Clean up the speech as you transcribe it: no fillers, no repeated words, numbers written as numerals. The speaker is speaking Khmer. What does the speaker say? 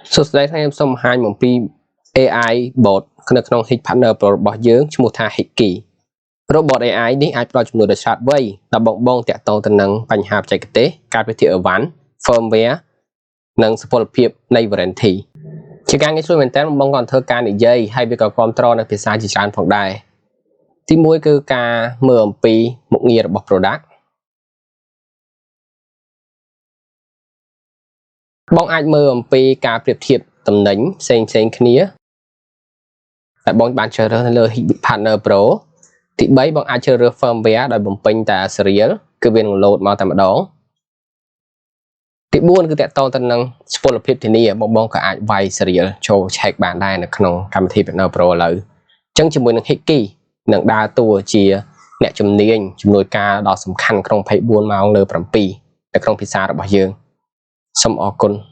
សួស្តីថ្ងៃខ្ញុំសូមបង្ហាញអំពី AI bot នៅក្នុង Hik Partner Pro របស់យើងឈ្មោះថា Hikky Robot AI នេះអាចផ្ដល់ជំនួយដ៏ឆ្លាតវៃដល់បងបងតាក់ទងទៅនឹងបញ្ហាបច្ចេកទេសការវិភាគអីវ៉ាន់ firmware និងសុពលភាពនៃ warranty ជាការងាយស្រួលមែនទែនបងបងគាត់ធ្វើការនិយាយហើយវាក៏គ្រប់គ្រងនៅភាសាជាច្រើនផងដែរទីមួយគឺការមើលអំពីមុខងាររបស់ product បងអាចមើលអំពីការប្រៀបធៀបតំណែងផ្សេងផ្សេងគ្នាតែបងបានជ្រើសរើសនៅលើ Hik Partner Pro ទី3បងអាចជ្រើសរើស firmware ដោយបំពេញតែ serial គឺវានឹង load មកតែម្ដងទី4គឺតកតងទៅនឹងសុពលភាពធានាបងបងក៏អាចវាយ serial ចូល check បានដែរនៅក្នុងកម្មវិធី Partner Pro ឥឡូវអញ្ចឹងជាមួយនឹង Hikky នឹងដើរតួជាអ្នកជំនាញជំនួយការដ៏សំខាន់ក្នុង24ម៉ោងលើ7នៅក្នុងភាសារបស់យើងសូមអរគុណ។